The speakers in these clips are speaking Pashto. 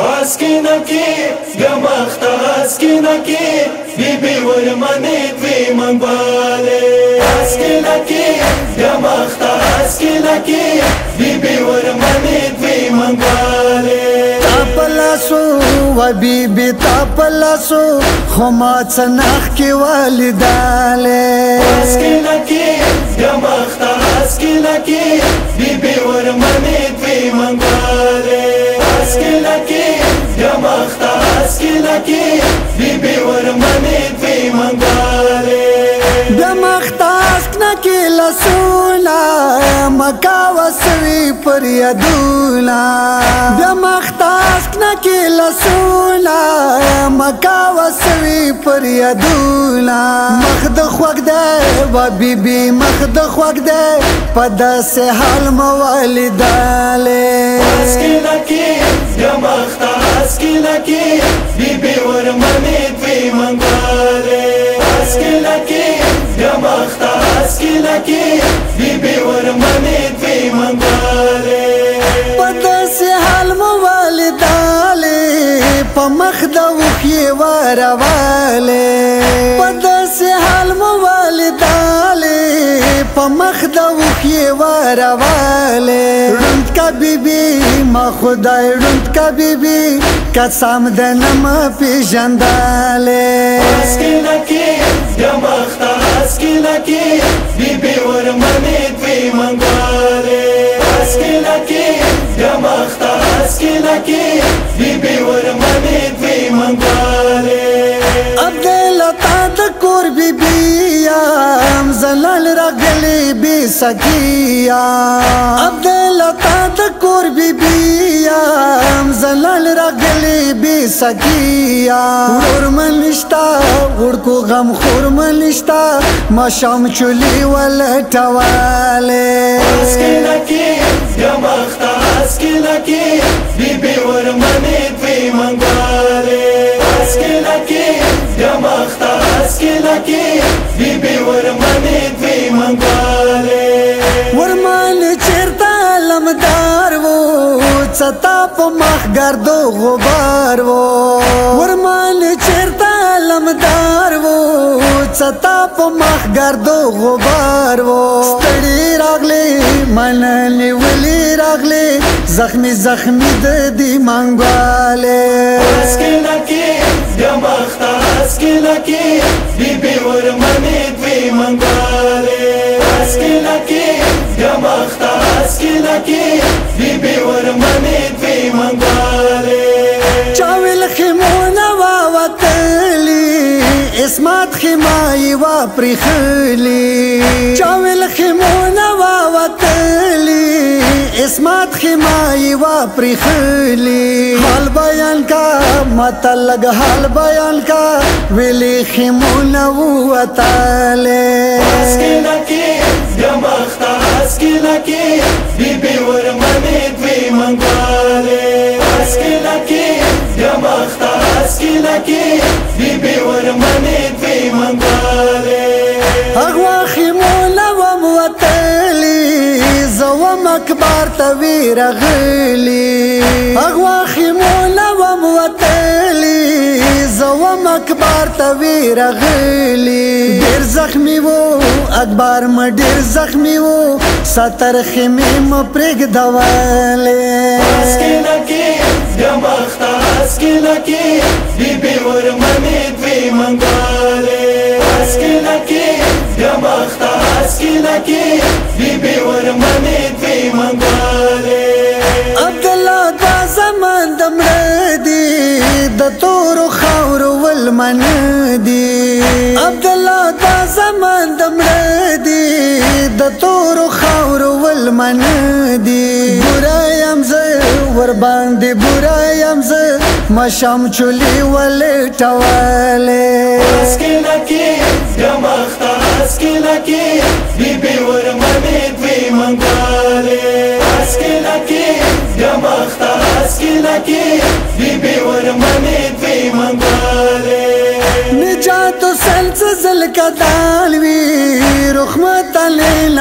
اسکینه کې ګمخته، اسکینه کې بی بی ورمنې دوی منګواله. اسکینه کې ګمخته، اسکینه کې بی بی ورمنې دوی منګواله. تاپلاسو و بی بی تاپلاسو، خو ما څنخ کې والداله. اسکینه کې ګمخته، اسکینه کې بی بی ورمنې دوی منګواله. اسکینه کې ګمخته، اسکینه کې بی بی ورمنې دوی منګواله. د مختاسک کې لسونا مکا وسوي پر یدونا. د مختاسک کې لسونا مکا وسوي پر یدونا. مخ د خوګ ده و بی بی، مخ د خوګ ده، په داسې حال موالداله. اسکینه کې ګمخته، اسکینه کې بی بی ورمنې دوی منګواله. اسکینه کې ګمخته، اسکینه کې بی بی ورمنې دوی منګواله. په داسې حال موالداله، په مخ د وخی ورواله. په داسې حال موالداله، په مخ د وخی ورواله. ړوند کا بی بی ما خدای، ړوند کا بی بی، قسم د نم پیژنداله. اسکینه کې ګمخته، اسکینه کې بی بی ورمنې دوی منګواله. اسکینه کې ګمخته، اسکینه کې بی بی ورمنې دوی منګواله. عبدالله د کور بی بی یم، زلال راغلی بی سکیا. عبدالله د کور بی بی یم، زلال راغلی بی سکیا. ور منشتا ورکو غم خور منشتا، ما شام چولی ولټواله. اسکینه کې ګمخته، اسکینه کې بی بی ورمنې دوی منګواله. اسکینه کې ګمخته، اسکینه کې بی بی ورمنې دوی منګواله. ورمان چیرته لمدار وو، چتا په مخ ګردو غبار وو. ورمان چیرته لمدار وو، چتا په مخ ګردو غبار وو. ستړي راغلي منلې ولي راغلي، زخمی زخمی د دې منګواله. اسکینه کې ګمخته، اسکینه کې بی بی ورمنې دوی منګواله. اسکینه کې ګمخته، اسکینه کې بی بی ورمنې دوی منګواله. چاویل خیمونه واوتلی، اسمات خیمای وا پرخلی. چاویل خیمونه واوتلی، اسمات خیمای وا پرخلی. حال بیان کا متلګ، حال بیان کا، ویلی خیمونه وتاله. اسکینه کې ګمخته، اسکینه کې بی بی ورمنې دوی منګواله. اسکینه کې ګمخته، اسکینه کې بی بی ورمنې دوی منګواله. هغه خیمونه وموتلی، زوم اکبر ته وی رغلی. هغه خیمونه وموتلی، زوم اکبر ته وی رغلی. ډیر زخمی وو اکبر م، ډیر زخمی وو، ستر خیمه م پرېګ دواله. اسکینه کې ګمخته، اسکینه کې بی بی ورمنې دوی منګواله. اسکینه کې ګمخته، اسکینه کې بی بی ورمنې دوی منګواله. عبدالله دا زمان د مړ دی، د تورو خاورو ولمن دی. عبدالله دا زمان د مړ دی، د تورو خاورو ولمن دی. بورا یم زه ور باندې، بورا یم زه، مشام چولی ولټواله. اسکینه کې ګمخته، اسکینه کې بی بی ورمنې دوی منګواله. اسکینه کې ګمخته، اسکینه کې بی بی ورمنې دوی منګواله. نجات سلسل کدال وی رحمت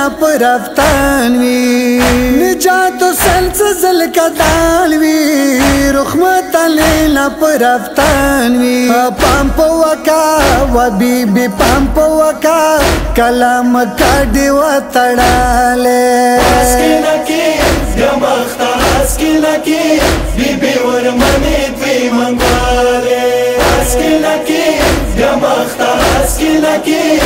لیلا پر رفتان وی، نجات سلسل کدال وی، رحمت لیلا پر رفتان وی۔ پامپ وکا و بی بی پامپ وکا، کلام کډی و تړاله۔ اسکیلا کې بیا مخته اسکیلا کې بی بی ورمنې دوی منګواله۔ اسکیلا کې بیا مخته اسکیلا کې